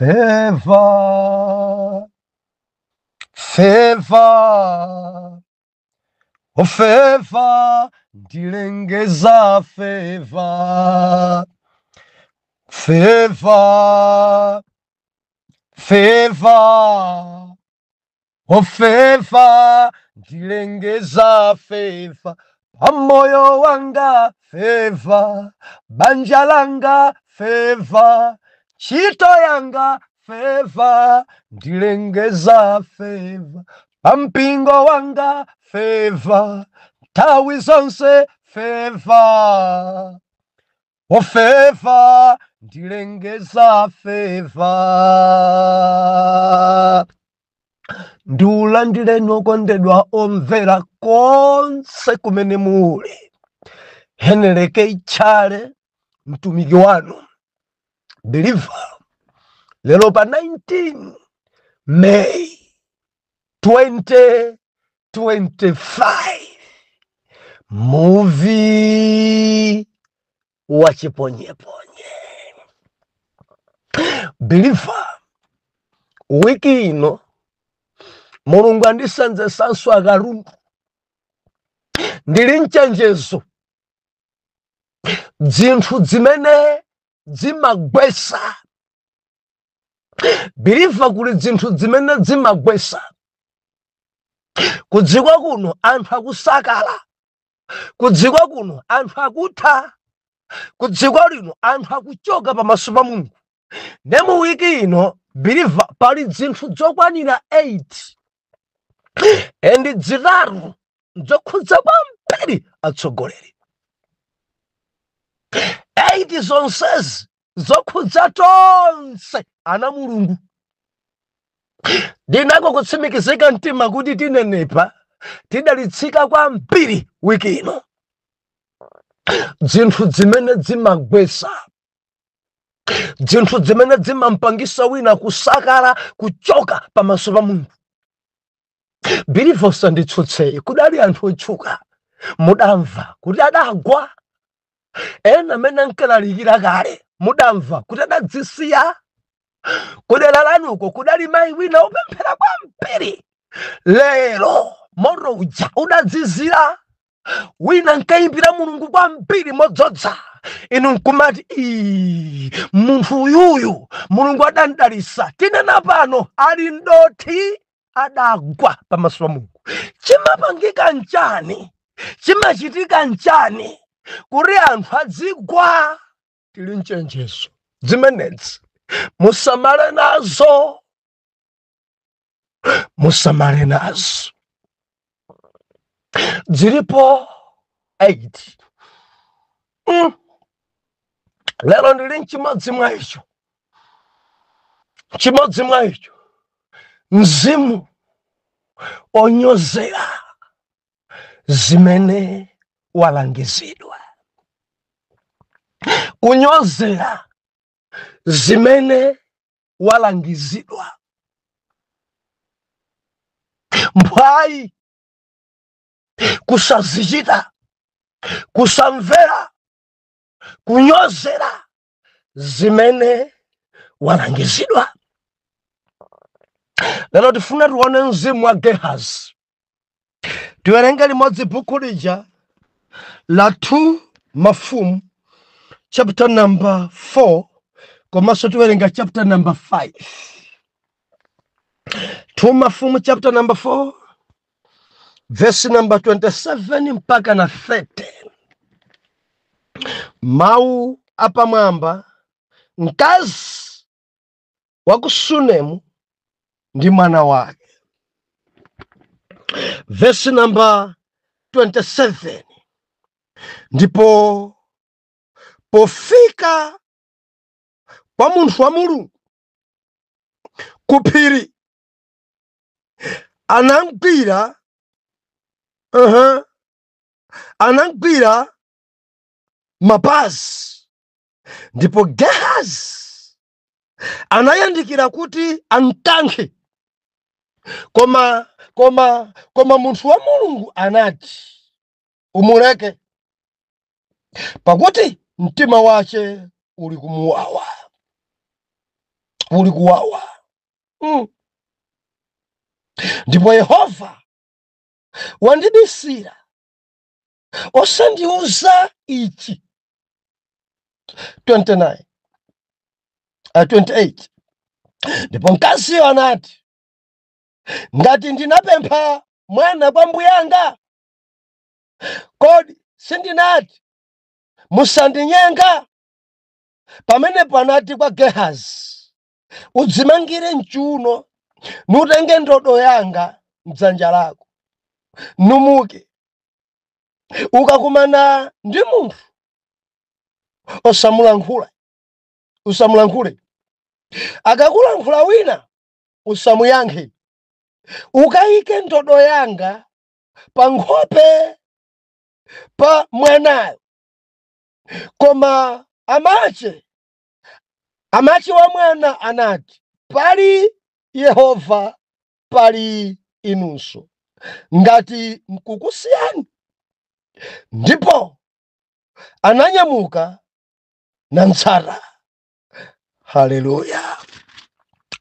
Favor, favor, oh favor, ndilengeza favor, favor, favor, oh favor, ndilengeza favor, pamoyo wanga favor, banja langa favor, ntchito yanga favor, ndilengeza favor, pampingo wanga favor, nthawi zonse favor, oh favor, ndilengeza favor. Ndiulandireni okondedwa omvera konse kumene muli. Heneleke Itchale, mtumiki wanu believer, lero pa 19 May 2025, muvi wa chiponyeponye. Believer, wiki ino Mulungu andisenzesanso akatundu. Ndili mchenjezo, dzinthu zimene dzimagwesa. Believer, kuli dzinthu zimene dzimagwesa. Kudziko kuno anthu akusakala, kudziko kuno anthu akutha, kudziko lino anthu akuchoka pamaso pa Mulungu. Ne mu wiki ino, believer, pali dzinthu zokwanira 8 and zitatu zokhudza kwambiri atsogoleri. 8 zonsezi zokhudza tonse ana Mulungu. Ndinako kutsimikizika mtima kuti tinenepa, tidalitsika kwambiri wiki ino. Zinthu zimene dzimagwesa, zinthu zimene zimampangisa wina kusakala, kuchoka pamaso pa Mulungu. Believer, usanditsutse, kudali anthu otchuka mudamva kuti adagwa. Ena amene ankalalikira kale mudamva kuti adadzisiya. Kudera lanuko kudali mayi wina opemphera kwambiri, lero moto uja udadzizira. Wina nkayimbira Mulungu kwambiri modzodza, inu nkumati, "Ii, munthu uyuyu Mulungu adandalisa." Tinena pano ali ndothi, adagwa pamaso pa Mulungu. Chimapangika nchani? Chimachitika nchani kuti anthu adzigwa? Tili mchenjezo, zimenezi musamale nazo, musamale nazo. Zilipo 8. Lero ndili mchimodzi mwa icho, chimodzi mwa icho, mzimu onyozera zimene walangizidwa, kunyozera zimene walangizidwa, mphwayi, kusazichita, kusamvera, kunyozera zimene walangizidwa. Lero tifuna tione mzimu wa Gehazi. Tiwerenge limodzi buku lija la 2 Mafumu chapter number 4, komanso tiwerenga chapter number 5. 2 Mafumu chapter number 4 verse number 27 mpaka na 30. Mawu apamwamba, mkazi wa ku Sunemu ndi mwana wake. Verse number 27: Ndipo pofika kwa munthu wa Mulungu ku phiri, anamgwira, anamgwira mapazi, ndipo Gehazi anayandikira kuti amkankhe, koma munthu wa Mulungu anati, "Umuleke, pakuti mtima wace uli kumuwawa." Kuli kuwawa. Ndipo Yehova wandibisira osandiuza ichi. 29, 28. Ndipo mkaziyo anati, ngati ndinapempha mwana kwa mbuyanga, kodi sindinati, musandinyenga? Pamenepo anati kwa Gehazi, udzimangire mchuno, nutenge ndodo yanga mdzanja lako, numuke. Ukakumana ndi munthu osamulankhula, usamulankhule. Akakulankhula wina usamuyankhe. Ukayike ndodo yanga pa nkhope pa mwanayo. Koma amache wa mwana anati, pali Yehova, pali inunso, ngati nkukusiyani. Ndipo ananyamuka namtsata. Haleluya.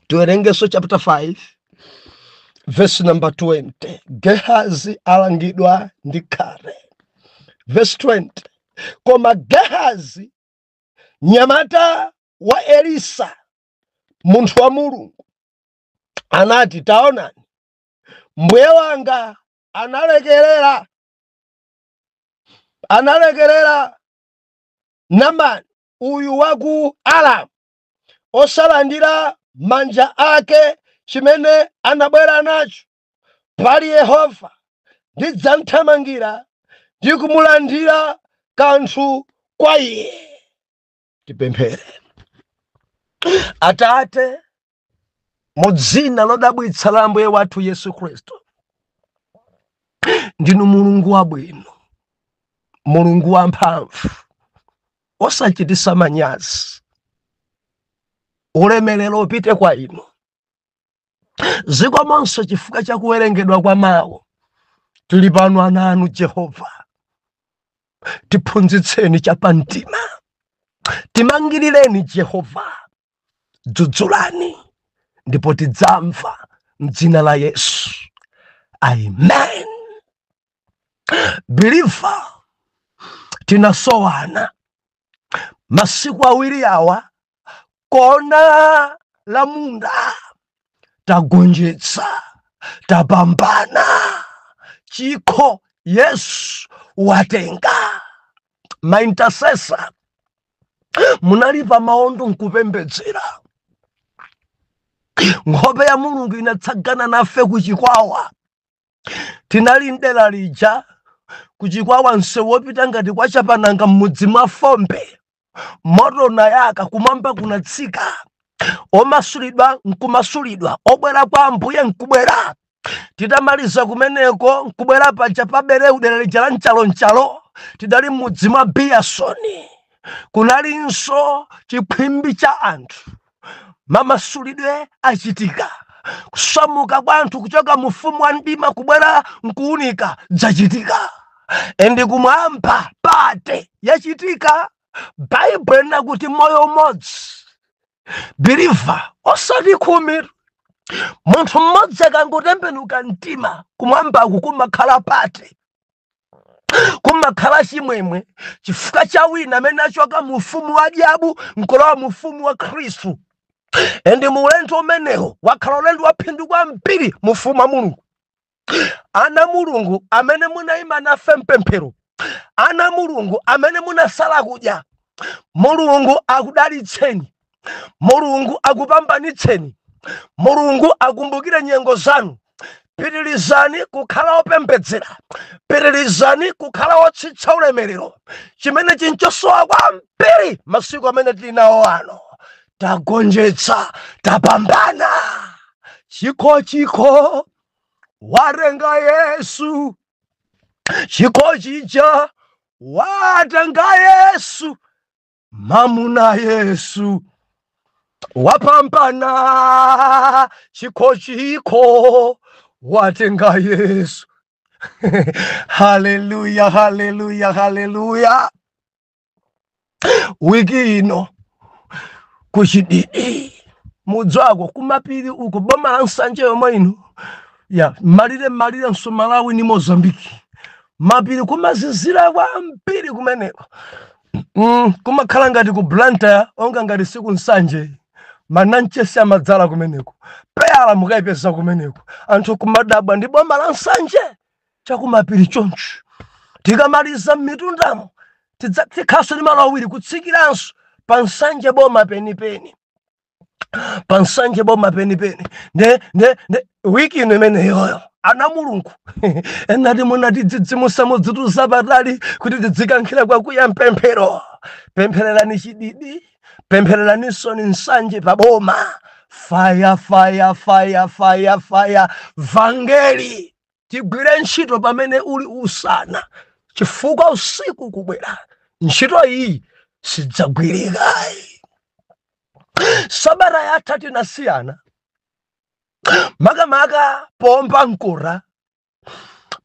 Tiwerengeso chapter 5 verse number 20. Gehazi alangidwa ndi khate. Verse 20. Koma Gehazi nyamata wa Elisa munthu wa Mulungu anati, taonani, mbuye wanga analekerera Namani uyu wa ku Aramu, osalandira manja ake chimene anabwera nacho. Pali Yehova, ndidzamthamangira ndi kumulandira kanthu kwa iye. Tipemphere. Atate, mu dzina lodabwitsa la Ambuye wathu Yesu Khristu, ndinu Mulungu wabwino, Mulungu wamphamvu, osachitisa manyazi. Ulemerero upite kwa inu. Zikomonso chifukwa cha kuwerengedwa kwa mawu. Tili pano ana anu Jehova, tiphunzitseni chapamtima, timangirireni Jehova, dzudzulani ndipo tidzamva, mdzina la Yesu, amen. Believer, tinasowana masiku awiri awa kona la munda. Tagonjetsa, tapambana, chikho Yesu watenga. Ma intercessor munali pa maondo nkupembedzera, nkhope ya Mulungu inatsagana nafe kuchikwawa. Tinali mdera lija kuchikwawa, msewu wopita ngati kwa Chapananga, m'mudzi mwa Fombe. Moto unayaka, kumwamba kunatsika, omasulidwa nkumasulidwa, obwera kwa Ambuye nkubwera. Titamaliza kumeneko nkubwera paja pa Bereu, dera lija la mchalomchalo, tidali m'mudzi mwa Biyasoni. Kunalinso chiphwimbi cha anthu, mamasulidwe achitika, kusamuka kwa anthu kuchoka mu ufumu wa mdima kubwera nkuunika dzachitika, and kumwamba party yachitika. Baibulo linakuti moyo umodzi, believer, osati 10. Munthu mmodzi akangotembenuka mtima, kumwambaku kumakhala party, kumakhala chimwemwe chifukwa cha wina amene achoka mu ufumu wa diabu nkulowa mu ufumu wa Khristu. And mu ulendo umenewo wakhala ulendo wa phindu kwambiri mu ufumu wa Mulungu. Ana Mulungu amene munayima nafe mpemphero, ana Mulungu amene munasala kudya, Mulungu akudalitseni, Mulungu akupambanitseni, Mulungu akumbukire nyengo zanu. Pitirizani kukhala opembedzera, pitirizani kukhala otsitsa ulemerero, chimene chinchosowa kwambiri masiku amene tili nawo ano. Tagonjetsa, tapambana, chikho chikho watenga Yesu, chikho chija watenga Yesu, mamuna Yesu wapambana, chikho chikho watenga Yesu. Haleluya, haleluya, haleluya. Wiki ino kuchididi Mudzwako kumapiri uko, boma la Nsanje yomwe ino ya malire, malire nso Malawi ni Mozambiki, mapiri kumazizira kwambiri kumeneko. Kumakhala ngati ku Blantyre, onga ngati siku Nsanje. Mananchesi amadzala kumeneko, peyala mukayipeza kumeneko. Anthu kumadabwa ndi boma la Nsanje chakumapiri choncho. Tikamaliza m'mitundamo, tikhaso ndi malo awiri kutsikiranso pa Nsanje boma penipeni, pa Nsanje boma penipeni. Nde wiki ino imeneyoyo, ana Mulungu, enati munatidzidzimusa, mudzituza patali kuti tidzikankhira kwakuya mpemphero. Pemphererani Chididi, pemphereraninso ni Nsanje paboma. Fire, fire, fire, fire, fire! Vangeli tigwire ntchito pamene uli usana, chifukwa usiku kubwera ntchito iyi sidzagwirikayi. Sabata yatha tinasiyana makamaka pomba mkura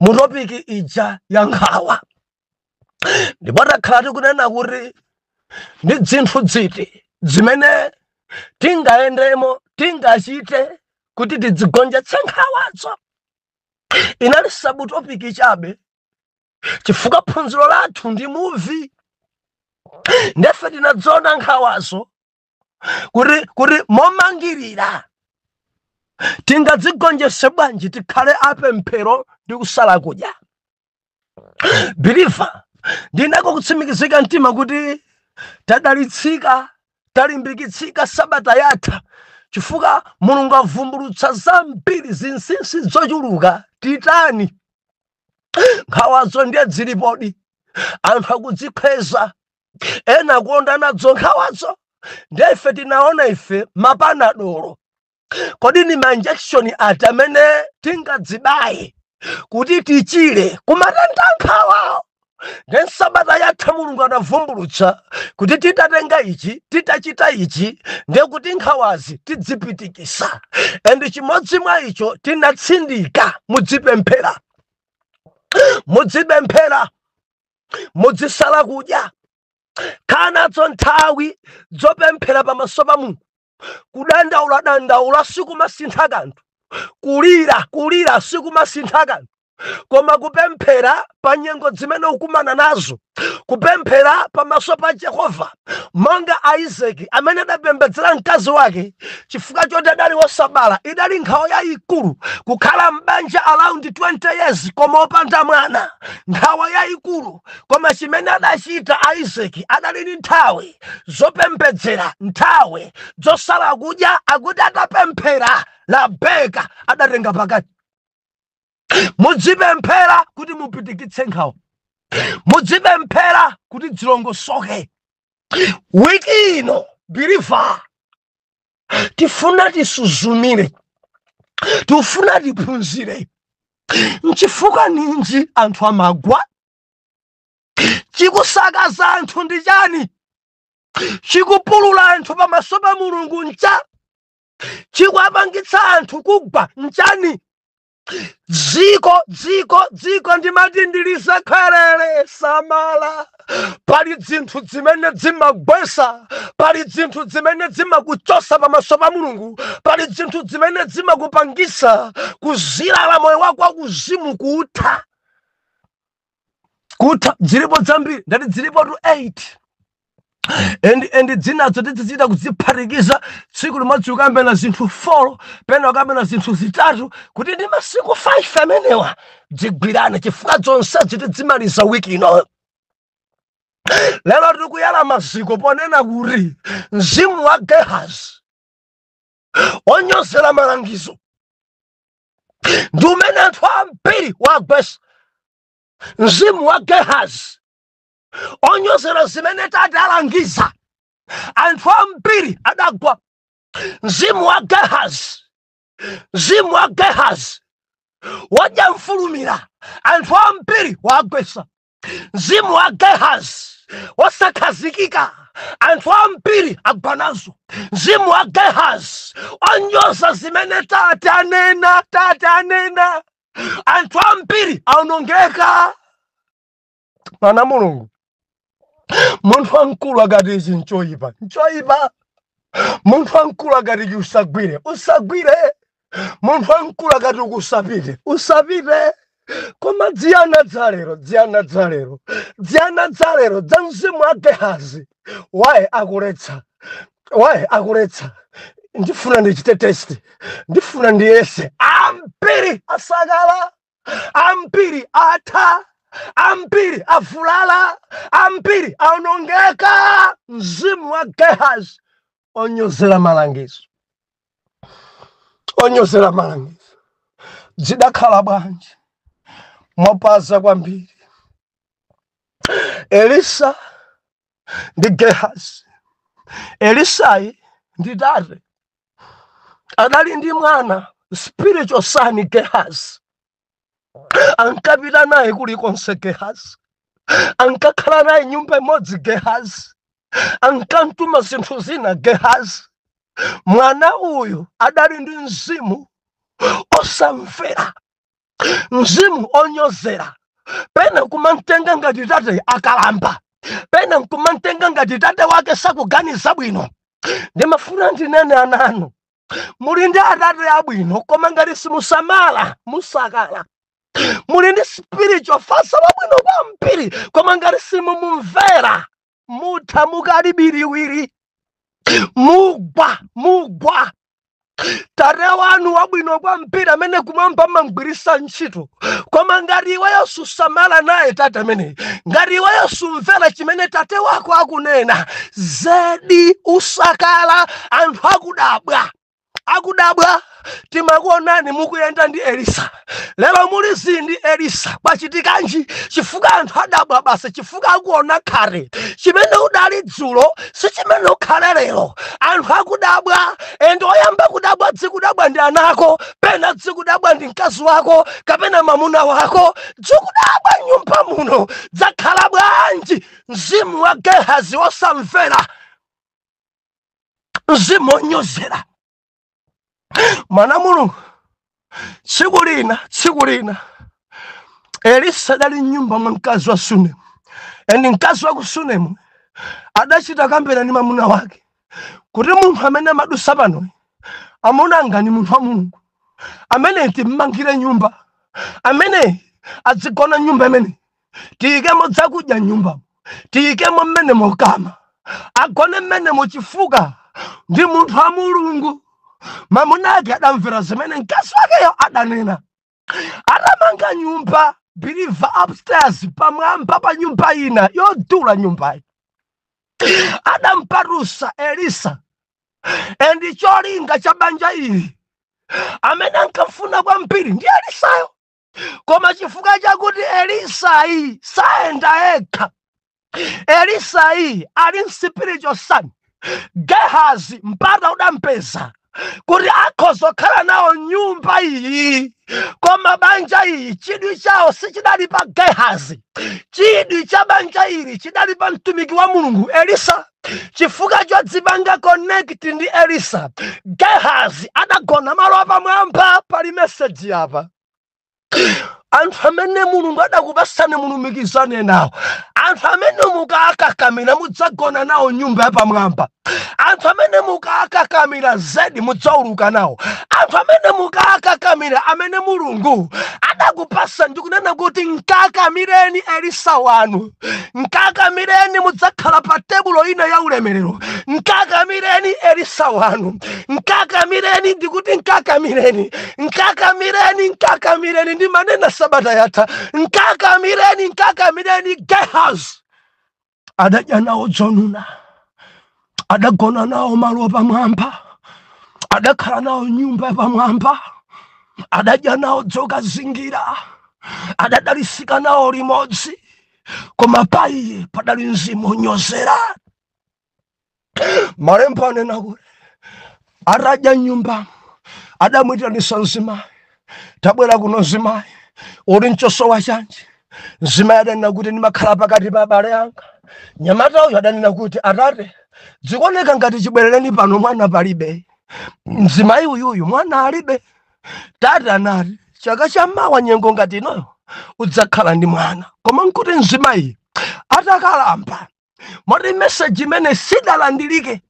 mu topic ija ya nkhawa, ndipo takhala tikunena kuti ndi zinthu ziti zimene tingayendemo, tingachite kuti tidzigonjetse nkhawazo. Inali subtopic chabe, chifukwa phunziro lathu ndi muvi. Ndefe tinadziona nkhawazo kuti momangirira tingadzigonjetse bwanji, tikhale apemphero ndi kusala kudya. Believer, ndinako kutsimikizika mtima kuti tadalitsika, talimbikitsika sabata yatha, chifukwa Mulungu avumbulutsa zambiri, zinsinsi zochuluka. Titani? Nkhawazo ndiye zilipodi, anthu akudzikhweza, ena akuonda nadzo nkhawazo. Ndiye ife tinaona ife mapanadolo. Kodi ni ma injection ati amene tingadzibaye kuti tichire kumatenda nkhawa? Ndi sabata yatha Mulungu adavumbulutsa kuti titatenga ichi, titachita ichi, ndiye kuti nkhawazi tidzipitikisa. And chimodzi mwa icho tinatsindika: mudzipemphera, mudzipemphera, mudzisala kudya, khanadzo nthawi zopemphera pamaso pa Mulungu. Kudandaula dandaula sikumasintha kanthu, kulira kulira sikumasintha kanthu, koma kupemphera pa nyengo zimene ukumana nazo, kupemphera pamaso pa Jehova, monga Isaki amene adapembedzera mkazi wake chifukwa choti adali wosabala. Idali nkhawa yayikulu kukhala m'banja around 20 years koma opanda mwana, nkhawa yayikulu. Koma chimene adachita Isaki, adali ndi nthawi zopembedzera, nthawi zosala kudya. Akuti atapemphera, Rabeka adatenga pakati. Mudzipemphera kuti mupitikitse nkhawa, mudzipemphera kuti dzilongosoke. Wiki ino, believer, tifuna tisuzumire, tifuna tiphunzire nchifukwa ninji anthu amagwa. Chikusakaza anthu ndi chani? Chikupulula anthu pamaso pa Mulungu ncha? Chikuapangitsa anthu kugwa nchani? Dziko, dziko, dziko, ndimati ndilisekhelele. Samala, pali zinthu zimene zimagwesa, pali zinthu zimene zimakuchosa pamaso pa Mulungu, pali zinthu zimene zimakupangisa kuzilala, moyo wako wakuzimu kutha, kutha. Zilipo zambiri, ndati zilipo tu 8, and dzinazo tizichita kuziphatikiza. Tsiku limodzi ukambena zinthu 4, pena ukambena zinthu zitatu, kuti ndi masiku 5 amenewa dzigwirane, chifukwa zonse tidzimaliza wiki ino. Lero tikuyala maziko ponena kuti mzimu wa Gehazi onyozera malangizo ndi umene anthu ambiri wagwesa. Mzimu wa Gehazi onyozera zimene tate alangiza, anthu ambiri adagwa. Mzimu wa Gehazi, mzimu wa Gehazi wadya mfulumira, anthu ambiri wagwesa. Mzimu wa Gehazi wosakhazikika, anthu ambiri agwa nazo. Mzimu wa Gehazi onyoza zimene tate anena, tate anena, anthu ambiri aonongeka. Mana Mulungu, munthu wamkulu akati ichi nchoyipa, nchoyipa. Munthu wamkulu akati usagwire, usagwire. Munthu wamkulu akati usapite, usapite. Koma dziyana dzalero, dziyana dzalero, dziyana dzalero dza mzimu wa Gehazi. Waye akuletsa, waye akuletsa. Ndifuna ndichite test, ndifuna ndiyese. Ambiri asakala, ambiri atha, ambiri avulala, ambiri aonongeka. Mzimu wa Gehazi onyozera malangizo, onyozera malangizo. Zidakhala bwanji? Mwapaza kwambiri. Elisa ndi Gehazi. Elisayi ndi tate adali ndi mwana, spiritual son Gehazi. Ankapita naye kulikonse Gehazi, ankakhala naye nyumba imodzi Gehazi, ankantuma zinthu zina Gehazi. Mwana uyu adali ndi mzimu osamvera, mzimu onyozera. Pena kumamtenga ngati tate akalamba, pena nkumamtenga ngati tate wake sakuganiza bwino. Ndimafuna ndinene, ana anu, muli ndi atate abwino, koma ngati simusamala musakala. Muli ndi spiritual father wabwino kwambiri, koma ngati simumumvera mutha mukali biriwiri, mugwa, mugwa. Tate wanu wabwino kwambiri amene kumwamba amamgwirisa ntchito, koma ngati iweyo susamala naye tate ameneyi, ngati iweyo sumvera chimene tate wako akunena, zedi usakala. Anthu akudabwa, akudabwa, timakuonani mukuyenda ndi Elisa, lero muli zii ndi Elisa, kwachitikanji? Chifukwa anthu adabwa basi, chifukwa akuona khale chimene udali dzulo si chimene ukhale lero. Anthu akudabwa, and oyamba kudabwa dzikudabwa ndi anako, pena dzikudabwa ndi mkazi wako kapena mwamuna wako, dzikudabwa nyumba muno dzakhala bwanji? Mzimu wa Gehazi wosamvera, mzimu wonyozera. Mwana Mulungu, tsiku lina, tsiku lina Elisa adali mnyumba mwa mkazi wa Sunemu, and mkazi wa ku Sunemu adachita kambera ndi mwamuna wake kuti munthu amene amadusa pano, amuna anga, ni munthu wa Mulungu amene timmangire nyumba, amene adzigona nyumba imene tiyikemo dzakudya nyumbamo, tiyikemo mmene mokama, agone mmene muchifuka ndi munthu wa Mulungu. Mwamuna ake adamvera zimene mkazi wakeyo adanena. Atamanga nyumba, believer, upstairs, pamwamba pa nyumba ina yodula, nyumbayi adampatusa Elisa. And cholinga cha banja ili amene ankamfuna kwambiri ndi Elisayo, koma chifukwa chakuti Elisayi sayenda yekha, Elisayi ali spiritual son Gehazi, mpata udampeza kuti akhoza kukhala nawo nyumba iyi. Koma banja iyi chidwi chawo sichidali pa Gehazi, chidwi cha banja ili chidali pa mtumiki wa Mulungu Elisa. Chifukwa chodzipanga connect ndi Elisa, Gehazi adagona malo apamwamba. Pali message apa: anthu amene Mulungu adakupasani mulumikizane nawo. Anthu amene mukakakamira mudzagona nawo nyumba yapamwamba. Anthu amene mukakakamira zedi mudzauluka nawo. Anthu amene mukakakamira, amene Mulungu adakupasa, ndikunena kuti nkakamireni Elisa wanu, nkakamireni, mudzakhala pa tebulo ina ya ulemerero. Nkakamireni Elisa wanu, nkakamireni, ndikuti nkakamireni, nkakamireni, nkakamireni. Ndimanena sabata yatha, nkakamireni, nkakamireni. Gehazi adadya nawo dzonuna, adagona nawo malo pamwamba, adakhala nawo nyumba yapamwamba, adadya nawo dzokazingira, adadalisika nawo limodzi, koma pa iye padali mzimu onyozera. Malembo anena kuti atadya nyumba adamwitanisa mzimayi, "Tabwera kuno mzimayi, uli mchosowa chanji?" Mzimayi adanena kuti, "Ndimakhala pakati pa abale anga." Nyamata uyu adanena kuti, "Atate, zikuoneka ngati chibwerereni pano mwana palibe." Mzimayi uyuyu mwana alibe. Tate anati, "Chaka chammawa nyengo ngati inoyo udzakhala ndi mwana." Koma nkuti mzimayi atakalamba, moti message imene sidalandilike.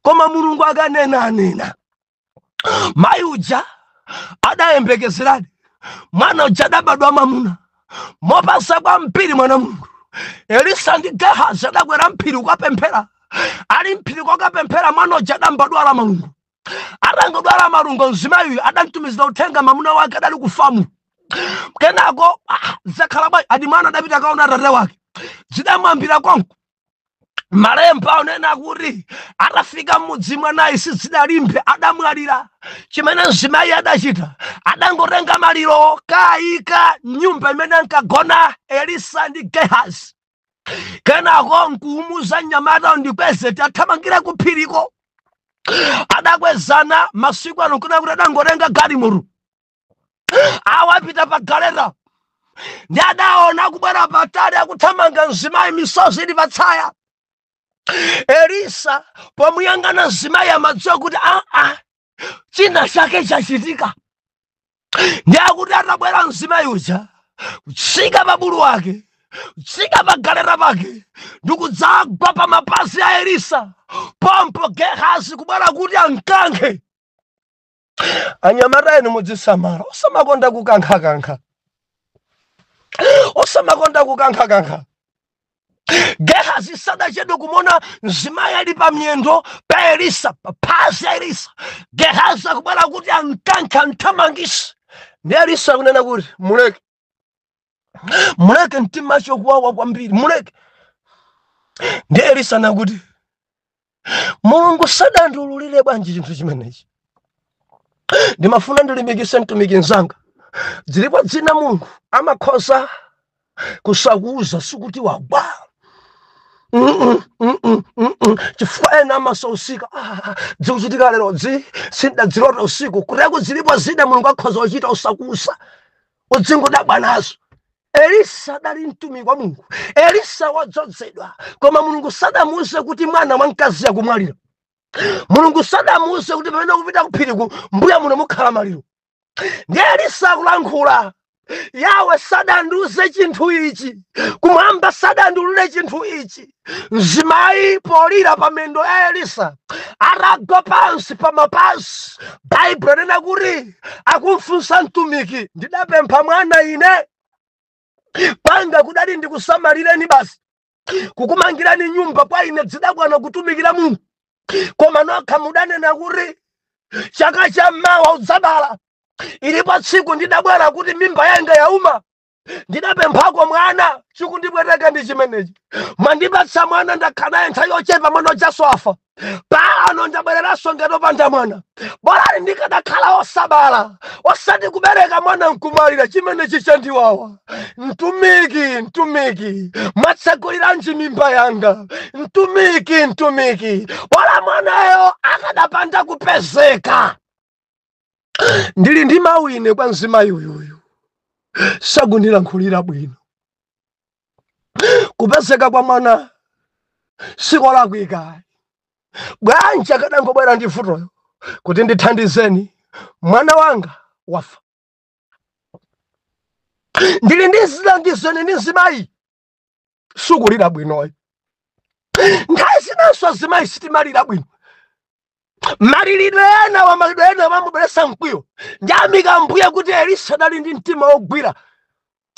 Koma Mulungu akanena anena. Mayi uja adayembekezeradi, mwana uja adabadwa mwamuna mopasa kwambiri mwana Mulungu. Elisa ndi Gehazi adakwera mphiri kukapemphera. Ali mphiri kukapemphera, mwana uja adambadwala malungo. Atangodwala malungo, mzimayiyu adamtumizira uthenga mamuna wake adali kufamu. Kenako zakhala bwanji? Adi mwana adapita kaona atate wake, zidamwambira konko. Malemba onena kuti atafika m'mudzi mwanayi sizidalimbe, adamwalira. Chimene mzimayi adachita, adangotenga maliro kayika nyumba imene ankagona Elisa ndi Gehazi. Kenako nkuumuza mnyamata, "Ndikweze tathamangira kuphiriko." Adakwezana. Masiku ano kuna kuti adangotenga galimoto, awapita pa galeta, ndi adaona kubwera patali akuthamanga mzimayi, misozi ili patsaya. Elisa pomuyang'ana mzimayi amadziwa kuti aa, china chake chachitika. Ndi akuti atabwera mzimayi uja kutsika pa bulu wake, kutsika pa galeta pake, ndi kudzagwa pa mapazi a Elisa, pompo Gehazi kubwera kuti ankankhe. Anyamata enu mudzisamala, osamakonda kukankhakankha, osamakonda kukankhakankha. Gehazi sadachedwe kumona mzimayi ali pa miyendo pa Elisa, pa phazi ya Elisa. Gehazi akubwera kuti ankankha, anthamangise, ndi Elisa akunena kuti, "Muleke, muleke, mtima chokuwawa kwambiri, muleke." Ndi Elisa nakuti, "Mulungu sadandiululire bwanji chinthu chimenechi?" Ndimafuna ndilimbikise mtumiki mzanga, zilipo dzina Mulungu amakhoza kusakuuza, sikuti wagwa. Chifukwa ena amasausika, zikuchitika lero dzi sindadzilota usiku kuteko. Zilipo zina Mulungu akhoza kuchita usakuuza, udzingodabwa nazo. Elisa adali mtumiki wa Mulungu, Elisa wadzozedwa, koma Mulungu sadamuuze kuti mwana wamkazi akumwalira. Mulungu sadamuuze kuti pamene kupita kuphiriku mbuya muno mukhala maliro. Ndi Elisa akulankhula, "Yawe sadandiuze chinthu ichi, kumwamba sadandiulule chinthu ichi." Mzimayi polira pa mendo ya Elisa, atagwa pansi pa mapazi, Baibulo linena kuti akumfunsa mtumiki, "Ndidapempha mwana ine? Panga kudali ndikusamalireni basi, kukumangirani nyumba. Kwa ine zidakwana kutumikira Mulungu, koma nokha mudanena kuti chaka cha mawa udzabala. Ilipo tsiku ndidabwera kuti mimba yanga yauma, ndidapemphako mwana. Chikundipweteka ndi chimenechi. Mwandipatsa mwana, ndakhala naye nthawi yochepa, mwana ujaso afa. Pano ndabwereranso ngati opanda mwana. Bolani ndikadakhala osabala, osati kubereka mwana nkumwalira. Chimenechi chandiwawa. Mtumiki, mtumiki, mwatseguliranji mimba yanga? Mtumiki, mtumiki, bola mwanayo akadapanda kupezeka." Ndili ndi mawu ine kwa mzimayi uyuyu, sakundilankhulira bwino. Kupezeka kwa mwana sikolakwika. Bwanji akadangobwera ndi vutoyo kuti, "Ndithandizeni, mwana wanga wafa"? Ndili ndi zilangizo ine ndi mzimayi sukulira bwinoyo. Nthawi zinanso azimayi sitimalira bwino, malilidwe ena wa malidwe ena amamubweretsa mkwiyo. Ndiyamika Mbuye kuti Elisa adali ndi mtima wogwira.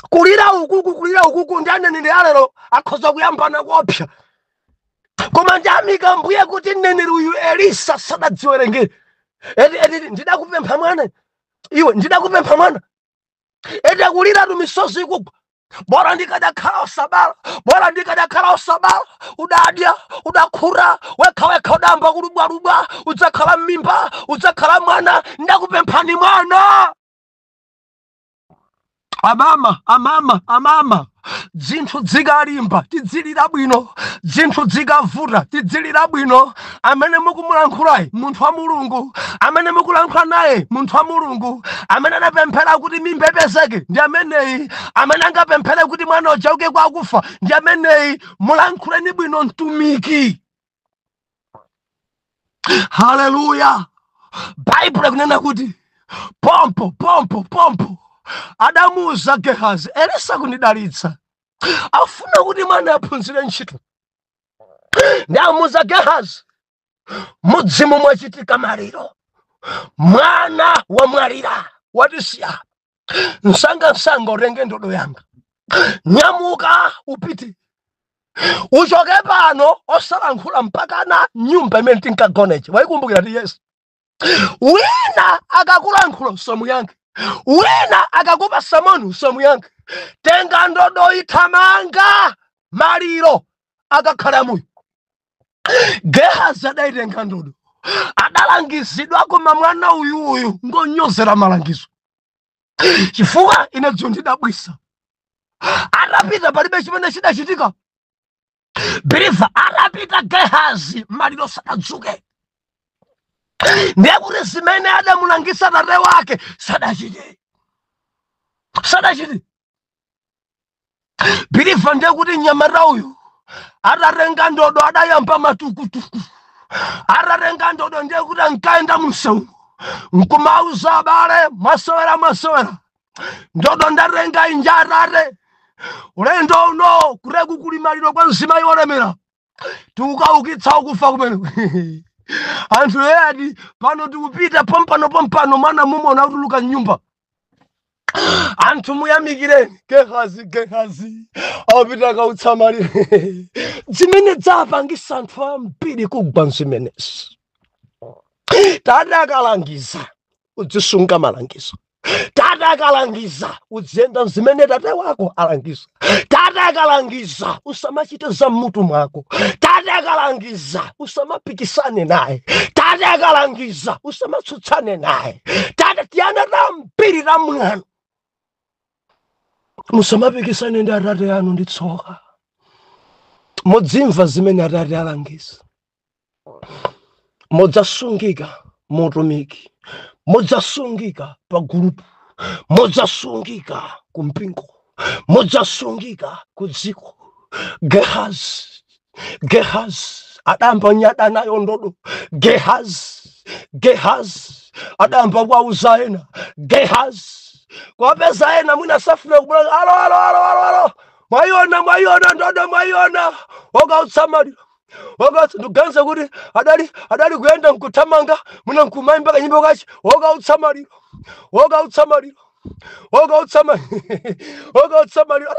Kulira ukuku, kulira ukuku, ndi aneneri alero akhoza kuyambana kuopsa, koma ndiyamika Mbuye kuti mneneri uyu Elisa sadadziwerengere. Eti eti, "Ndidakupempha mwana iwe? Ndidakupempha mwana?" Eti akuliratu, misozi ikugwa, "Bora ndikadakhala osabala, bora ndikadakhala osabala. Udadya, udakhura wekha wekha, udamba kulubwalubwa, udzakhala m'mimba, udzakhala mwana. Ndakupemphani mwana?" Amama, amama, amama, dzinthu dzikalimba tidzilira bwino, dzinthu dzikavuta tidzilira bwino. Amene mukumulankhulayi munthu wa Mulungu, amene mukulankhula naye munthu wa Mulungu, amene anapemphera kuti mimba ipezeke ndi ameneyi, amene angapemphere kuti mwana uchauke kwa akufa ndi ameneyi. Mulankhuleni bwino mtumiki. Haleluya! Baibulo kunena kuti pompo pompo pompo adamuuza Gehazi, "Elisa kundidalitsa, afuna kuti mwana aphunzire ntchito." Ndi amuuza Gehazi, Mudzimu mwachitika maliro, mwana wamwalira, watisiya. Msangamsanga utenge ndodo yanga, nyamuka upite, uchoke pano osalankhula mpaka na nyumba imene tinkagoneje. Waikumbukira ti Yesu. Wina akakulankhula usamuyankhe, wina akakupasa moni usamuyankhe. Tenga ndodo ithamanga, maliro akakhala muyo. Gehazi adaitenga ndodo, adalangizidwa, koma mwana uyuyu ngonyozera malangizo, chifukwa ine dzulo ndidabwisa atapita palibe chimene chidachitika. Believer, atapita Gehazi maliro sadadzuke, ndiye kuti zimene adamulangisa tate wake sadachite, sadachite. Believer, ndiye kuti mnyamata uyu atatenga ndodo adayamba matukutuku. Atatenga ndodo ndiye kuti ankaenda munsewu nkumauza abale, "Mwasowera, mwasowera, ndodo ndatenga inja atate, ulendo uno kureku kuli maliro kwa mzimayi wolemera, tikukaukitsa ukufa kumene." Anthu ati pano tikupita pompano pompano, mwana mumona akutuluka mnyumba. Anthu muyamikireni Gehazi. Gehazi awapita akautsa maliro. Zimene dzapangisa anthu ambiri kugwa zimenezi. Tate akalangiza, udzisunga malangizo. Tate akalangiza, udziyenda zimene tate wako alangiza. Tate akalangiza, usamachite za mmutu mwako. Tate akalangiza, usamapikisane naye. Tate akalangiza, usamatsutsane naye. Tate tiyana tambiri ta mwano, musamapikisane ndi atate anu ndi tsoka. Mudzimva zimene atate alangiza, mudzasungika mutumiki, mudzasungika pa gulupu, mudzasungika ku mpingo, mudzasungika ku dziko. Gehazi, Gehazi adamba nyada nayo ndodo. Gehazi, Gehazi adamba kwauza ena. Gehazi kwapeza ena mwina safuna kubula. "Alo, alo, alo, alo, alo, mwayiona, mwayiona ndodo, mwayiona wakautsamaliro wakati." Ndikuganiza kuti adali kuyenda nkuthamanga, mwina nkumayimba kanyimbo kachi, "Wakautsamaliro, wakautsamaliro, wakautsamaliro, wakautsamaliro."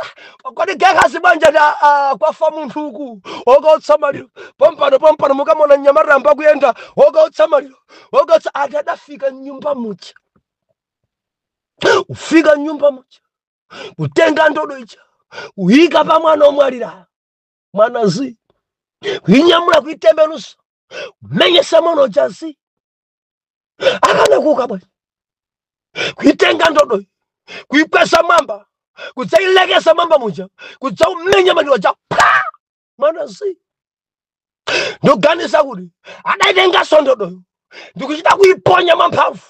Kodi Gehazi bwanja ta kwafa munthu uku, wakautsamaliro pompano pompano, mukamona mnyamata amba kuyenda, wakautsamaliro, wakautsa. Ati adafika mnyumba muja, kufika mnyumba muja, kutenga ndodo ija, kuyika pa mwana omwalira, mwana zi, kuinyamula, kuitembenusa, kumenyesa mwana uja zi, akana kuka bwana, kuitenga ndodo, kuikwesa mwamba, kudzailekesa mwamba muja, kudzaumenya maliro ja pa mwana zi. Ndikuganiza kuti adaitenganso ndodoyo ndikuchita kuiponya mwamphamvu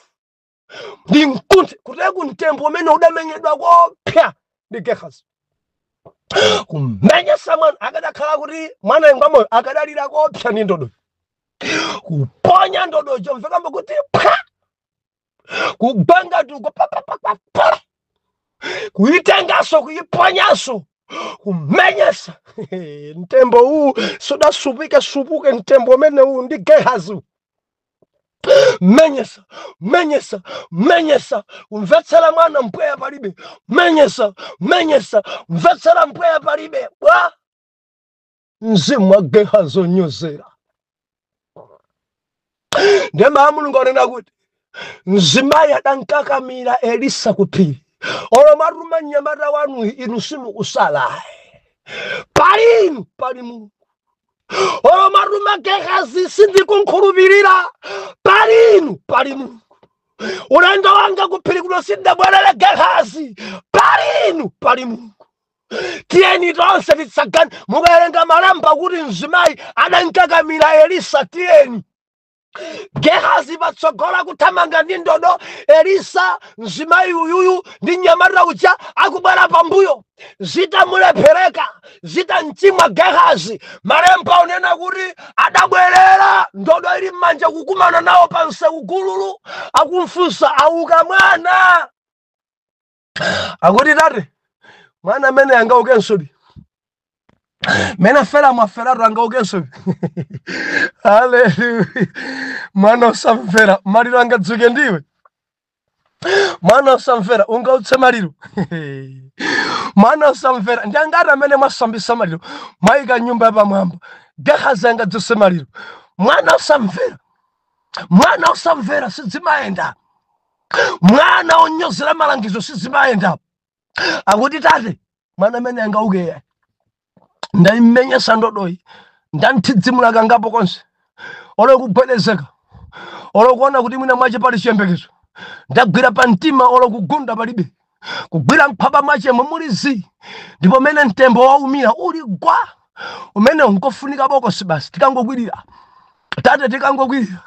ndi mkunthe kuteka mtembo umene udamenyedwa kopya ndi Gehazi, kumenyesa mwana. Akadakhala kuti mwana ingwamoyo akadalira kopya ndi ndodoyo. Kuponya ndodoyo, mvekambo kuti pwa, kugwanga tuko papapapapa, kuitengaso, kuiponyaso, kumenyesa mtembo uwu sudasupike supuke mtembo umene uwu ndi Gehazi. Menyesa, menyesa, menyesa, kumvetsera mwana mpweya palibe. Menyesa, menyesa, mvetsera mpweya palibe. Bwa mzimu wa Gehazi onyozera. Ndiye mawu Mulungu anena kuti mzimayi adankakamira Elisa kuphiri, "Olo matuma mnyamata wanu, inu simukusala, pali inu pali Mulungu. Olo matuma Gehazi, sindikunkhulupirira, pali inu pali Mulungu. Ulendo wanga kuphiri kuno sindabwerere, Gehazi, pali inu pali Mulungu. Tiyeni tonse titsagane." Mukawerenga malemba kuti mzimayi adankakamira Elisa, tiyeni. Gehazi patsogola kuthamanga ndi ndodo, Elisa, mzimayi uyuyu ndi mnyamata uja akubwera pambuyo. Zitamulephereka, zitamchimwa Gehazi, malemba unena kuti adabwerera ndodo ili m'manja kukumana nawo pa msewu gululu. Akumfunsa, "Auka mwana?" Akuti, "Tate, mwana amene angaukenso di." Mene afera mwaferatu angaukenso. Haleluya! Mwana usamvera, maliro angadzuke ndiwe. Mwana usamvera, ungautse maliro. Mwana usamvera, ndi angati amene mwasambisa maliro, mwayika nyumba yapamwamba? Gehazi angadzuse maliro? Mwana usamvera, mwana usamvera, sidzimayenda. Mwana onyozera malangizo, sidzimayenda. Akuti tate, mwana amene angauke, ndayimmenyesa ndodoyi, ndanthidzimula kangapo konse, olo kugwedezeka, olo kuona kuti mwina mwache pali chiyembekezo, ndagwira pa mtima, olo kugunda palibe, kugwira mkhwapa mwachemo muli zi, ndipo mene mtembo waumira uli gwa umene unkofunika bokosi basi, tikangokwirira tate, tikangokwirira.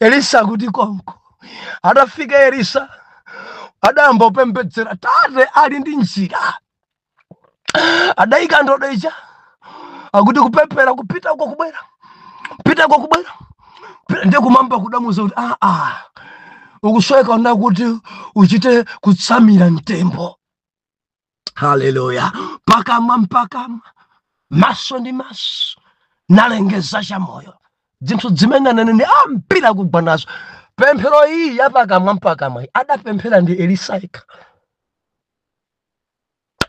Elisa kuti konko. Atafika Elisa adayamba kupembedzera. Tate ali ndi njira, adayika ndodo ija, akuti kupemphera, kupita uko kubwera, kupita uko kubwera. Ndiye kumamba kudamuza kuti aa, ukusweka una kuti uchite kutsamira mtembo. Haleluya! Pakamwa mpakamwa, maso ndi maso, nalengeza chamoyo. Zinthu zimene aneneni ambiri kugwa nazo. Pemphero iyi yapakamwa mpakamwa adapemphera ndi Elisa yekha.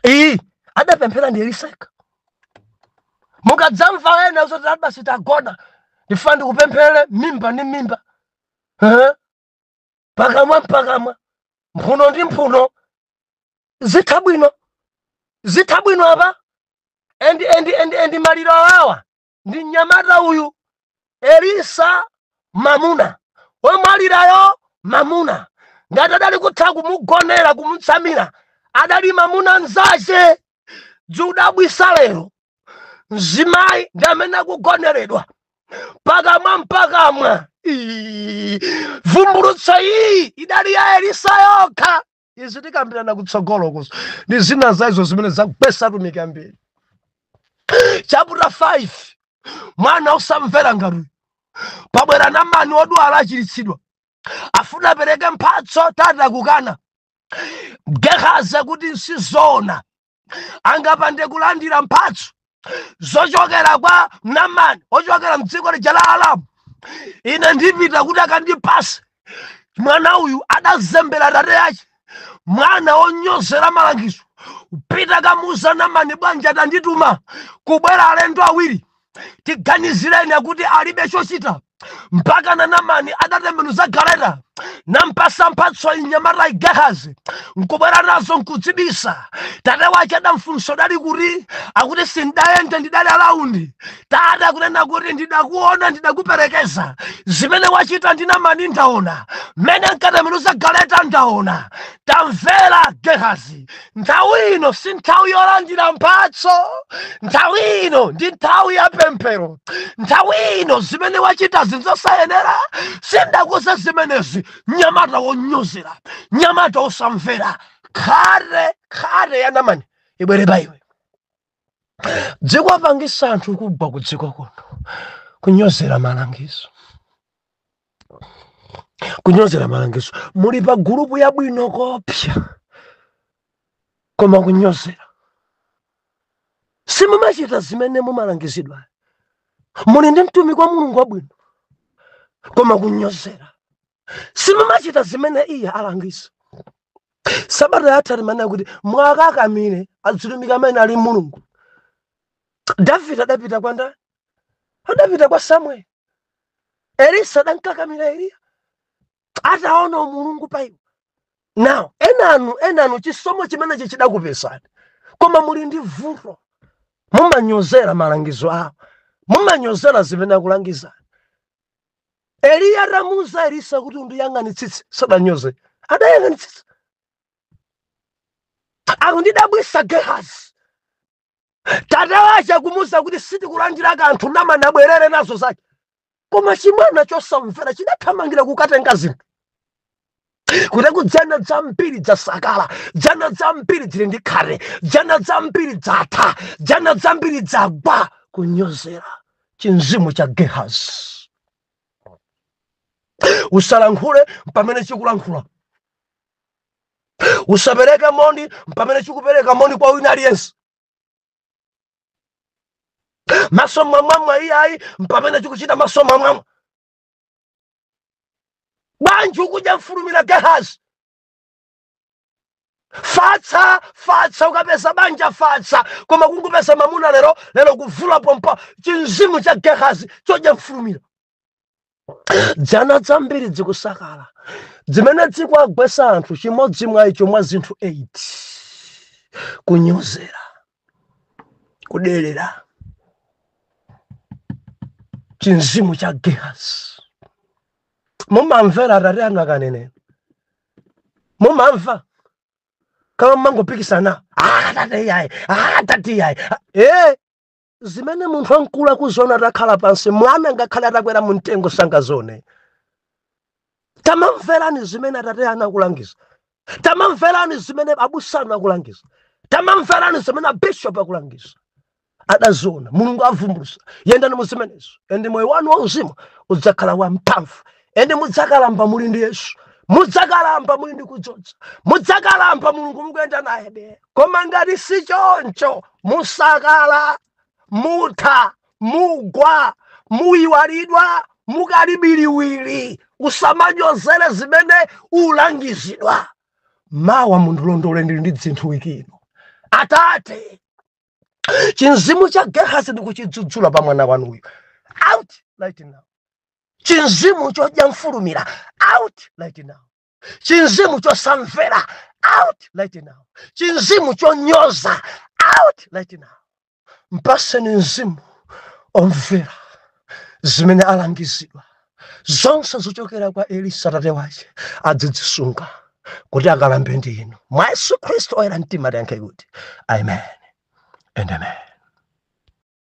Iyi adapemphera ndi Elisa yekha. Mukadzamva ena zoti basi tagona, ndifa ndikupemphere mimba ndi mimba, eh? Pakamwa mpakamwa, mphuno ndi mphuno, zitha bwino, zitha bwino apa. Endi maliro awawa ndi mnyamata uyu Elisa, mamuna womwalirayo, mamuna ngati adali kutha kumugonera, kumutsamira, adali mamuna nzace. Dzudabwisa lero mzimayi ndi amene akugoneredwa pakamwa mpakamwa. Ii, vumbulutso iyi idali ya Elisa yokha. Izi tikambirana kutsogolo kuzo ndi zina za izo zimene zakugwesa atumiki ambiri. Chapter 5, mwana usamvera ngati pabwera Namani odwala achiritsidwa, afuna apereke mphatso, tata kukana. Gehazi kuti nsizoona, angapande kulandira mphatso zochokera kwa Namani ochokera mdziko lija la Aramu? Ine ndipita kuti akandipase. Mwana uyu adazembera tate yace, mwana wonyozera malangizo. Kupita kamuza Namani, bwanji atandituma kubwera alendo awiri, tiganizireni akuti alibe chochita, mpaka na Namani adatembenuza galeta nampasa mphatso inyamata Gehazi nkubwera nazo nkudzibisa. Tate wache adamfunsa, dali kuti? Akuti sindayende, ndidali around. Tate akunena kuti ndidakuona, ndidakuperekeza, zimene wachita ndi Namani ndaona, mmene nkatembenuza galeta ndaona. Tamvera Gehazi, nthawi ino si nthawi yolandira mphatso, nthawi ino ndi nthawi ya pemphero. Nthawi ino zimene wachita zinzosayenera, sindakuza zimenezi. Nyamata wonyozera, nyamata wosamvera, khare khare ya Namani ibwere pa iwe. Dziko apangisa anthu kugwa ku dziko kuno kunyozera malangizo, kunyozera malangizo. Muli pa gulupu yabwino kopsa, koma kunyozera, simumachita zimene mumalangizidwa. Muli ndi mtumiki wa Mulungu wabwino, koma kunyozera, simumachita zimene iye alangiza. Sabata yatha timanena kuti mwakakamire azitumiki amene ali Mulungu. Davide adapita kwa ndani? Adapita kwa Samueli. Elisa adankakamira Eliya ataona umulungu pa iwo. Now enanu, enanu chisomo chimenechi chidakupesani, koma muli ndi vuto, mumanyozera malangizo awo, mumanyozera zimene akulangizani. Eliya atamuuza Elisa kuti undiyang'anitsitse, sadanyoze, adayang'anitsitsa. Akundidabwisa Gehazi, tate wache akumuwuza kuti sitikulandira kanthu, Namani abwerere nazo zake, koma chimwana chosamvera chidathamangira kukatenga zinthu kuti kudzana dzambiri dzasakala, dzana dzambiri dzili ndi khate, dzana dzambiri dzatha, dzana dzambiri dzagwa. Kunyozera, chinzimu cha Gehazi. Usalankhule pamene chikulankhula, usapereke moni pamene chikupereka moni kwa wina aliyense. Maso mwamwamwa iyayi, mpamene chikuchita maso mwamwamwa. Bwanji ukudya mfulumira, Gehazi? Fatsa, fatsa, ukapeza banja fatsa, koma kungupeza mamuna lero lero kuvula pompa. Chinzimu cha Gehazi chodya mfulumira. Dzana zambiri zikusakala zimene zikuagwesa anthu. Chimodzi mwa icho, mwa zinthu 8, kunyozera, kudelera, chinzimu cha Gehazi. Mumamvera atate anu akanenera? Mumamva kama mangopikisana? "Ah, tate yayi, ah, tate yayi." Zimene munthu amkulu akuziona atakhala pansi, mwana ngakhale atakwera mumtengo sangazone. Tamamverani zimene atate anu akulangiza, tamamverani zimene abusa anu akulangiza, tamamverani zimene abishop akulangiza. Adaziona Mulungu avumbulusa. Yendani muzimenezo, and moyo wanu wauzimu udzakhala wamphamvu, and mudzakalamba muli ndi Yesu, mudzakalamba muli ndi kudzodza, mudzakalamba Mulungu mukuyenda naye be. Koma ngati si choncho, musakala, mutha, mugwa, muyiwalidwa mukalibiliwiri. Usamanyozere zimene ulangizidwa. Mawa mundilondole, ndili ndi dzinthu wiki ino. Atate, chinzimu cha Gehazi ndikuchidzudzula pa mwana wanuyu, out right now. Chinzimu chodya mfulumira, out right now. Chinzimu chosamvera, out right now. Chinzimu chonyoza, out right now. Mpaseni mzimu omvera zimene alangizidwa. Zonse zochokera kwa Elisa tate wace adzidzisunga kuti akalambe ndi inu. Mwa Yesu Khristu oyera mtima tiyankhe kuti amen and amen.